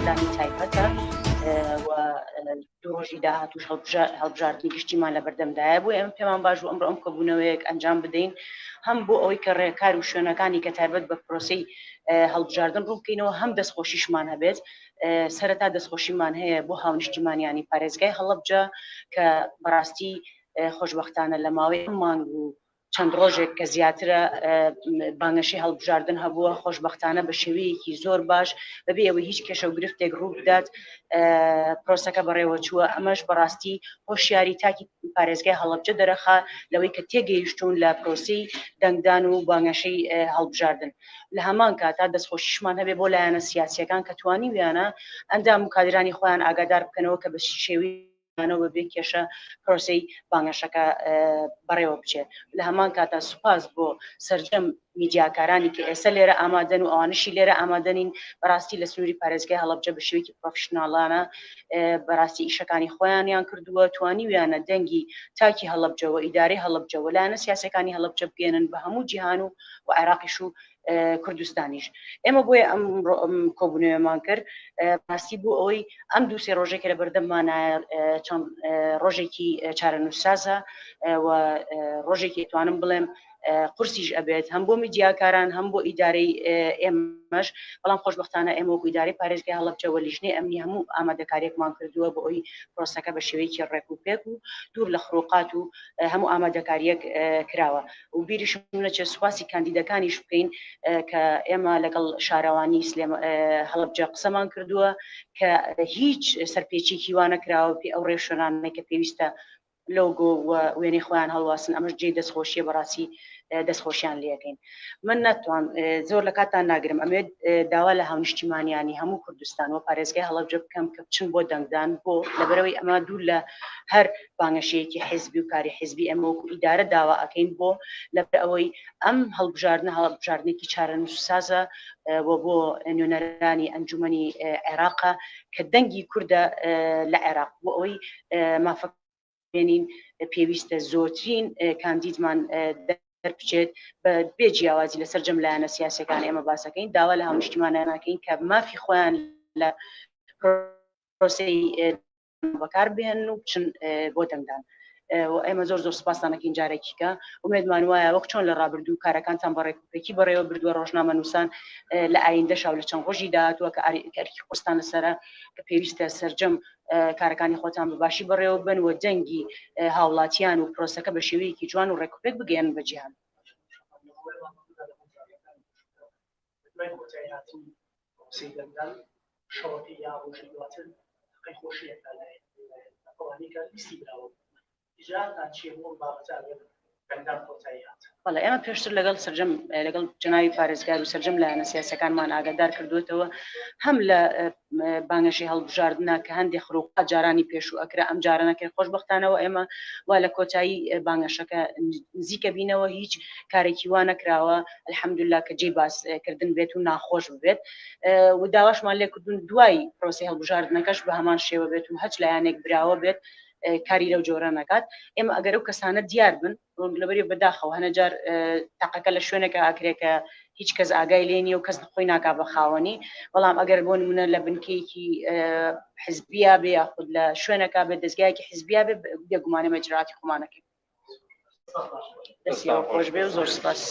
دەنگدانی تایبەتە و دوو ڕۆژی داهاتووش هەڵبژاردنی گشتیمان لە بەردەمدایە بۆ ئێمە پێمان باش بوو ئەمڕۆ ئەم کۆبوونەوەیەک ئەنجام بدەین هەم بۆ ئەوەی کە ڕێکار و شوێنەکانی کە تایبەت بە پرۆسەی هەڵبژاردن ڕوون بکەینەوە هەم دەستخۆشیشمان هەبێت سەرەتا دەستخۆشیمان هەیە بۆ هاونیشتیمانیانی پارێزگای هەڵەبجە کە بەڕاستی خۆشبەختانە لە ماوەی مانگ و چەند ڕۆژێک کە زیاترە بانگەشەی هەڵبژاردن هەبووە، خۆشبەختانە بە شێوەیەکی زۆر باش بەبێ ئەوەی هیچ کێشە و گرفتێک ڕوو بدات پرۆسەکە بەڕێوەچووە، ئەمەش بەڕاستی هۆشیاری تاکی پارێزگای هەڵەبجە دەرەخا لەوەی کە تێگەیشتوون لە پرۆسەی دەنگدان و بانگەشەی هەڵبژاردن. لە هەمان کاتا دەستخۆشیشمان هەبێ بۆ لایەنە سیاسییەکان کە توانیویانە ئەندام و کادرانی خۆیان ئاگادار بکەنەوە کە بە شێوەی بە بێ کێشە پرۆسەی بانگەشەکە بەڕێوە بچێت. لە هەمان کاتا سوپاس بۆ سەرجەم میدیاکارانی کە ئێستا لێرە ئامادەن و ئەوانشی لێرە ئامادەنین، بەڕاستی لە سنووری پارێزگای هەڵەبجە بە شێوەیەکی پرۆفشناڵانە بەڕاستی ئیشەکانی خۆیانیان کردووە، توانیویانە دەنگی تاکی هەڵەبجە و ئیدارەی هەڵەبجە و لایەنە سیاسەکانی هەڵەبجە بگەێنن بە هەموو جیهان و و عێراقیش و کوردستانیش. ئێمە بۆیە ئەم کۆبوونەوەمان کرد باسی بۆ ئەوەی ئەم دوو سێ ڕۆژێک لە بەردەممانە چەند ڕۆژێکی چارەنووسسازە و ڕۆژێکی توانم بڵێم قورسیش ئەبێت هەم بۆ میدیاکاران هەم بۆ ئیدارەی ئێمەش، بەڵام خۆشبەختانە ئێمە وەکو ئیدارەی پارێزگای هەڵەبجە و لیژنەی ئەمنی هەموو ئامادەکاریەکمان کردووە بۆ ئەوی پرۆسەکە بە شێوەیەکی ڕێک و پێک و دوور لە خروقات و هەموو ئامادەکاریەک کراوە. و بیریشم نەچێت سوپاسی کاندیدەکانیش بکەین کە ئێمە لەگەڵ شارەوانی سلێم هەڵەبجە قسەمان کردووە کە هیچ سەرپێچیکی وا نەکراوە پێ ئەو ڕێوشوێنانەی کە پێویستە لۆگۆ و وێنەی خۆیان هەڵواسن، ئەمەش جێی دەستخۆشیە، بەڕاستی دەستخۆشیان لێەکەین. من ناتوان زۆر لە کاتتان ناگرم، ئەمێت داوا لە هاونیشتیمانیانی هەموو کوردستان و پارێزگای هەڵەبجە بکەم کە بچن بۆ دەنگدان، بۆ لەبەرەوەی ئەمە دوور لە هەر بانگەشەیەکی حیزبی و کاری حیزبی ئێمە وەکو ئیدارە داوا ئەکەین، بۆ لەبەر ئەوەی ئەم هەڵبژاردنە هەڵبژاردنێکی چارەنووسسازە و بۆ نوێنەرانی ئەنجومەنی عێراقە کە دەنگی کوردە لە عێراق، بۆ ئەوەی مافە بێنین پێویستە زۆرترین کاندیدمان دەربچێت بە بێ جیاوازی لە سەرجەم لایەنە سیاسەکان. ئێمە باسەکەین داوا لە هاونیشتیمانیانەکەین کە مافی خۆیان لە پرۆسەی بەکار بهێنن و بچن بۆ دەنگدان. و ئێمە زۆر زۆر سپاستان ئەکەین جارێکی کە ئومێدمان وایە وەک چۆن لە ڕابردوو کارەکانتان بە ڕێکوپێکی بەڕێوە بردووە ڕۆژنامەنووسان لە ئایندەشا و لە چەند ڕۆژی داهاتووە کە ئەرکی خۆستان لەسەرە کە پێویستە سەرجەم کارەکانی خۆتان بە باشی بەڕێوە بن و دەنگی هاوڵاتیان و پرۆسەکە بە شێوەیەکی جوان و ڕێکوپێک بگەیەنن بە جیهان. دوای کۆتایی هاتنی پرۆسەی دەنگدان شەوەکەی یا ڕۆژی دواتر تەقەی خۆشی ئەکا لای ئەوانەی کە لیستی براوە بوون. ئیجرائاتتان چییە بۆ ئەم بابەتە ئەگەر دەنگدان کۆتایی هات؟ بەڵێ ئێمە پێشتر لەگەڵ سەرجەم لەگەڵ جەنابی پارێزگار و سەرجەم لایەنە سیاسەکانمان ئاگادار کردووەتەوە هەم لە بانگەشەی هەڵبژاردنە کە هەندێک خروقات جارانی پێشوو ئەکرا ئەم جارە نەکرێت، خۆشبەختانەوە ئێمە وا لە کۆتایی بانگەشەکە نزیکە بینەوە هیچ کارێکی وا نەکراوە الحمدلله کە جێی باس کردن بێت و ناخۆش ببێت و داواشمان لێکردون دوای پرۆسەی هەڵبژاردنەکەش بە هەمان شێوە بێت و هەچ لایەنێک براوە بێت کاری لەو جۆرە نەکات. ئێمە ئەگەر ئەو کەسانە دیار بن لەبەری بەداخەوە هەنە جار تەقەکە لە شوێنێکە ئاکرێ کە هیچ کەس ئاگای لێ نییە و کەس خۆی ناکا بە خاوەنی، بەڵام ئەگەر بۆ نمونە لە بنکەیەکی حزبیا بێ یاخود لە شوێنەکە بێ دەستگایەکی حزبیا بێ بێگومانە مەجراتی خۆمانەکەین. دەستی خۆش بێ و زۆر سپاس.